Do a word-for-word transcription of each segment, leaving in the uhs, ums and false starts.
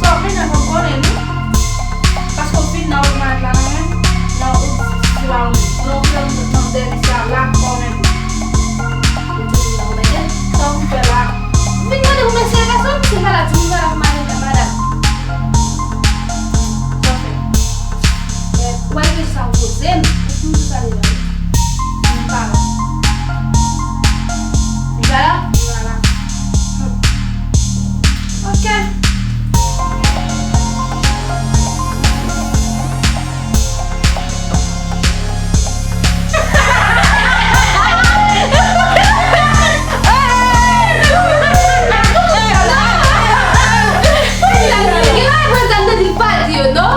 Sa w vin nan fò m konnen, wi. Paske w vin nan ou mayèt la nan men m, nan ou di la ou menm. Nan ou vin nan dèyè misye a la, pa w menm. Ou di m nan ou mède, sa w vin fè la. Vin mande pou mesye a gason, misye pa la, di m pa la pou madanm, madanm. Sa w fè? Wè, wè, sa w poze m, ou fin di sa deja, wi. M pa la. M pa la? M pa la. Ok.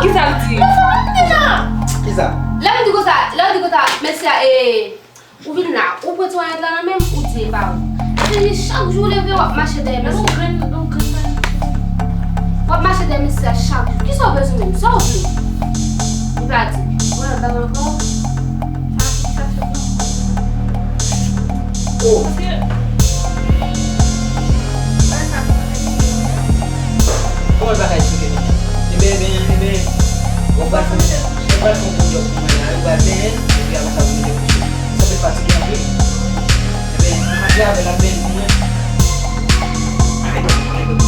Kisa l di? Kisa? Lè m di konsa, lè m di konsa, mesye a, e, ou vin la, ou pran ti wayèt la nan men m, ou di e pa ou. Fini chak jou w leve, w ap mache dèyè mesye. W ap mache dèyè mesye a chak jou. Kisa w bezwen menm? Sa w vle? Li pa di. Mwen ap bay ankò. Oh. Kòman l pa ka esplike nou? Ebyen, ebyen, ebyen, w ap pral fè, w ap pral fè yon gwo djòb pou mwen la, wi, w pral benyen l, epi apre sa, w mete kouche. Sa fè fatige anpil. Ebyen, antre avè l, ap benyen l pou